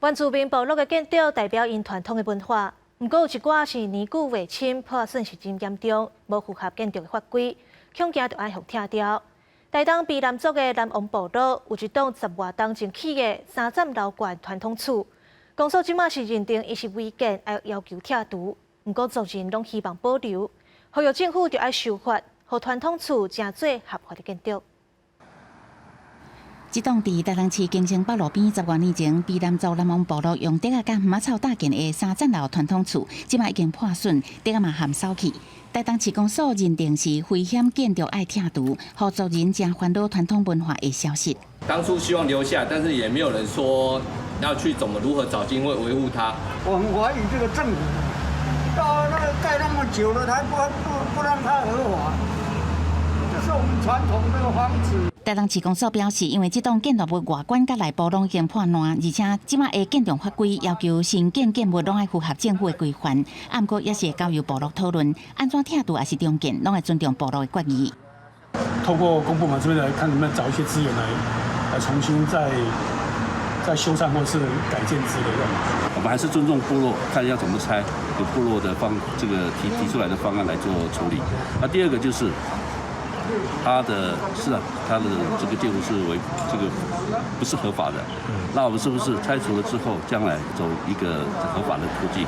原住民部落的建築代表𪜶傳統的文化，毋過有一寡是年久月深，破損是真嚴重，無符合建築的法規，恐驚著愛予拆掉。台東卑南族的南王部落有一棟十外冬前起的三層樓懸傳統厝，公所這馬是認定伊是違建，愛要求拆除。毋過族人攏希望保留，呼籲政府著愛修法，予傳統厝成做合法的建築。這棟佇台東市更生北路邊十外年前，卑南族南王部落用竹仔佮魚仔草搭建的三層樓傳統厝，這馬已經破損，竹仔嘛含掃去。台東市公所認定是危險建築愛拆除，予族人誠煩惱傳統文化會消失。當初希望留下，但是也沒有人說要去怎麼如何找經費維護它。我很懷疑這個政府，到那個蓋那麼久了，他不讓它合法，這是我們傳統這個房子。台東市公所表示，因為這棟建築物外觀佮內部攏已經破爛，而且這馬的建築法規要求新建建物攏愛符合政府的規範，啊，毋過也是會交由部落討論，按怎拆除抑是重建，攏會尊重部落的決議。透過公部門這邊來看，能不能找一些資源來重新再修繕或是改建之類的。我們還是尊重部落，看要怎麼拆，由部落的方這個提出來的方案來做處理。那第二個就是，他的是啊，他的這個建築是違這個不是合法的。那我們是不是拆除了之後，將來走一個合法的途徑？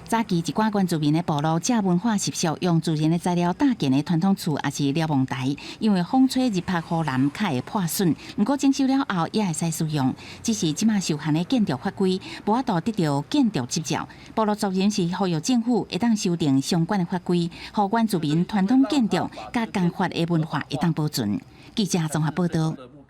早期一寡原住民的部落，藉文化習俗，用自然的材料搭建的傳統厝，抑是瞭望台，因為風吹日曬雨淋，較會破損。毋過整修了後，也會使使用。只是這馬受限的建築法規，無法度得著建築執照。部落族人是呼籲政府會當修訂相關的法規，予原住民傳統建築佮講法的文化會當保存。記者綜合報道。